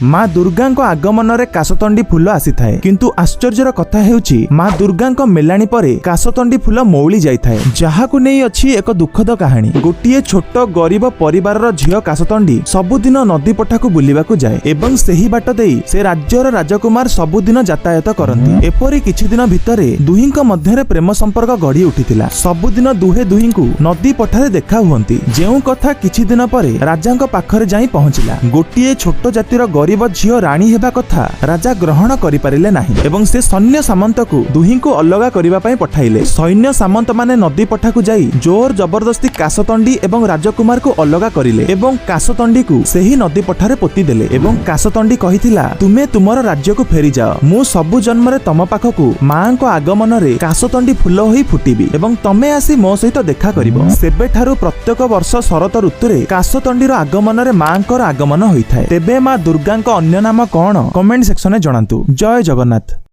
ମା ଦୁର୍ଗାଙ୍କ ଆଗମନରେ କାଶତଣ୍ଡି ଫୁଲ ଆସିଥାଏ, କିନ୍ତୁ ଆଶ୍ଚର୍ଯ୍ୟର କଥା ହେଉଛି, ମା ଦୁର୍ଗାଙ୍କ ମେଲାଣି ପରେ କାଶତଣ୍ଡି ଫୁଲ ମଉଳି ଯାଇଥାଏ, ଯାହାକୁ ନେଇ ଅଛି ଏକ ଦୁଃଖଦ କାହାଣୀ। ଗୋଟିଏ ଛୋଟ ଗରିବ ପରିବାରର ଝିଅ କାଶତଣ୍ଡି ସବୁଦିନ ନଦୀ ପଠାକୁ ବୁଲିବାକୁ ଯାଏ ଏବଂ ସେହି ବାଟ ଦେଇ ସେ ରାଜ୍ୟର ରାଜକୁମାର ସବୁଦିନ ଯାତାୟାତ କରନ୍ତି। ଏପରି କିଛି ଦିନ ଭିତରେ ଦୁହିଁଙ୍କ ମଧ୍ୟରେ ପ୍ରେମ ସମ୍ପର୍କ ଗଢି ଉଠିଥିଲା। ସବୁଦିନ ଦୁହେଁ ଦୁହିଁଙ୍କୁ ନଦୀ ପଠାରେ ଦେଖା ହୁଅନ୍ତି, ଯେଉଁ କଥା କିଛି ଦିନ ପରେ ରାଜାଙ୍କ ପାଖରେ ଯାଇ ପହଞ୍ଚିଲା। ଗୋଟିଏ ଛୋଟ ଜାତିର ଗରିବ ଝିଅ ରାଣୀ ହେବା କଥା ରାଜା ଗ୍ରହଣ କରିପାରିଲେ ନାହିଁ ଏବଂ ସେ ସୈନ୍ୟ ସାମନ୍ତକୁ ଦୁହିଁଙ୍କୁ ଅଲଗା କରିବା ପାଇଁ ପଠାଇଲେ। ସୈନ୍ୟ ସାମନ୍ତମାନେ ନଦୀ ପଠାକୁ ଯାଇ ଜୋର ଜବରଦସ୍ତି କାଶତଣ୍ଡି ଏବଂ ରାଜକୁମାରକୁ ଅଲଗା କରିଲେ ଏବଂ କାଶତଣ୍ଡିକୁ ସେହି ନଦୀ ପଠାରେ ପୋତି ଦେଲେ। ଏବଂ କାଶତଣ୍ଡି କହିଥିଲା, "ତୁମେ ତୁମର ରାଜ୍ୟକୁ ଫେରିଯାଅ। ମୁଁ ସବୁ ଜନ୍ମରେ ତମ ପାଖକୁ ମାଙ୍କ ଆଗମନରେ କାଶତଣ୍ଡି ଫୁଲ ହୋଇ ଫୁଟିବି ଏବଂ ତମେ ଆସି ମୋ ସହିତ ଦେଖା କରିବ।" ସେବେଠାରୁ ପ୍ରତ୍ୟେକ ବର୍ଷ ଶରତ ଋତୁରେ କାଶତଣ୍ଡିର ଆଗମନରେ ମାଙ୍କର ଆଗମନ ହୋଇଥାଏ। ତେବେ ମା ଦୁର୍ଗାଙ୍କ ଅନ୍ୟ ନାମ କଣ? କମେଣ୍ଟ ସେକ୍ସନରେ ଜଣାନ୍ତୁ। ଜୟ ଜଗନ୍ନାଥ।